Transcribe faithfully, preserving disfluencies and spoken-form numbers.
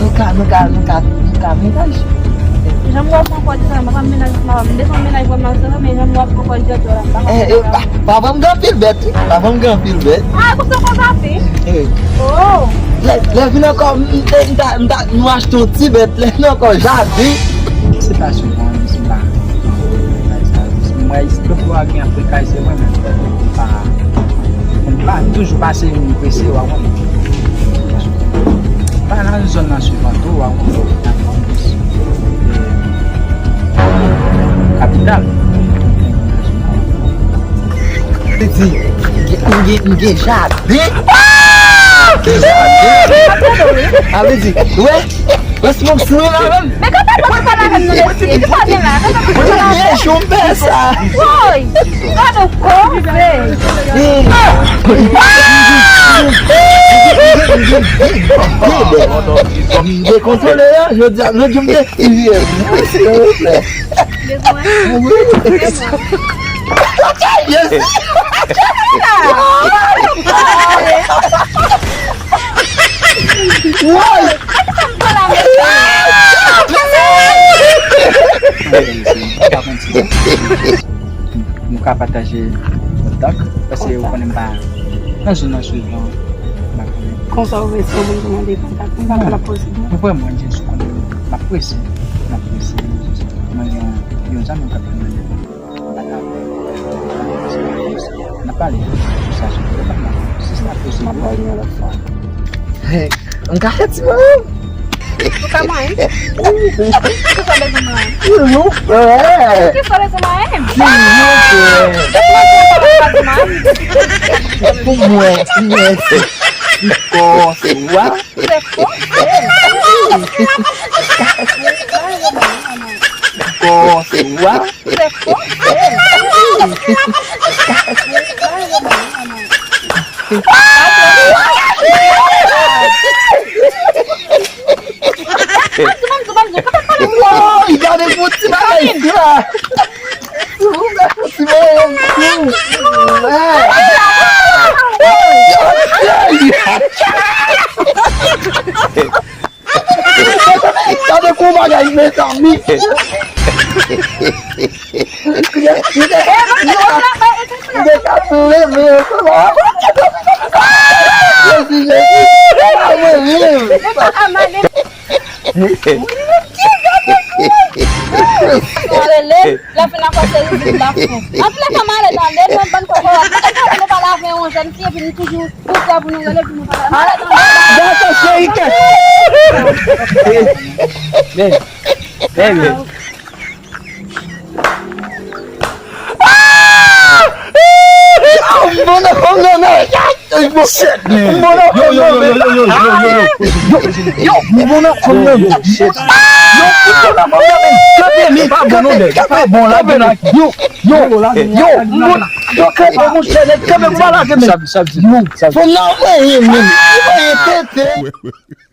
nou ka, nou ka, nou ka, nou ka mennaj. Jan m wè w pran kòd sa, m pa mennaj, m pa m desann mennaj wè m nan sere, men jan m wè w pran kòd jòjò la, m pa Eh, eh, pa, pa ban m gen anpil bèt, wi. Pa ban m gen anpil bèt. Ah, konsa konsa fi. Eh. Oh. Lè, lè vin ankò, m, m, m ta, m ta, nou achte yon ti bèt, lè vin ankò jaden. Se pa souvan, se pa. Mwen, si tout bò a gen Afrika, se mwen menm. M pa, m pa, m toujou pase moun prese, w a konn. Pa nan zòn nan souvan tou, w a konn. Kapital. Li di, m gen, m gen, m gen jaden. Gen jaden. A vle di, wè, wè si mwen sou la menm. Men kanpe pou w pale avè m non mesye. Ki pwoblèm la? Kanpe pou w pale avè m. Byen, jombe sa. Woy! Gade w koze. M dekontwole, jodi a, jodi m te Silvouplè. Bezwen? Wi. Yes. Woy. Nou ka pataje kontak, paske ou konnen m pa nan zòn nan souvan, m pa konnen. Konsa ou vle se yon moun ki mande kontak, m pa ka la posib. Ou vrèman di sou konnen m ap prese, m ap prese. Mwen gen yon zanmi k ap tann mwen. M pa ka. N ap pale sou sa sou telefòn nan. Si sa posib. M ap ba w yon lòt fwa. M ka fè ti manyen. Ou ka manyen? Kisa w bezwen manyen? Silvouplè. Kisa w bezwen manyen? Silvouplè. Pou mwen, mwen se ti kò swa. Se koze. Bonswa. Woy, gade pou ti bagay sa. Ti bagay tou. Gade pou bagay, mezanmi. Mwen ka tou leve yo, kòman? Jezi, Jezi, pa mwen menm. Rele, lè fin ap pase rizib la fou. Anpil ka male tande, mwen bann kòkò. Mwen ka nou pa lave yon jèn fi epi nou toujou Poukwa pou nou rele pou nou pa la? Dakò, cheri, kè. Men, men, men. Yo, m bon nan kòm nan, men. Shit, man. M bon nan kòm nan, men. Yo, yo, yo, yo, yo, yo, yo, yo, yo, yo, m bon nan kòm nan, men. Yo, m bon nan kòm nan, men. Kanpe, men. Pa bon, non, nèg. Pa bon, la, la. Yo, yo, yo, m bon. Yo, kanpe, monchè, nèg, kanpe, m pa lage, men. Sa, sa, sa. Yo, fò n anvoye, men. Li voye tete.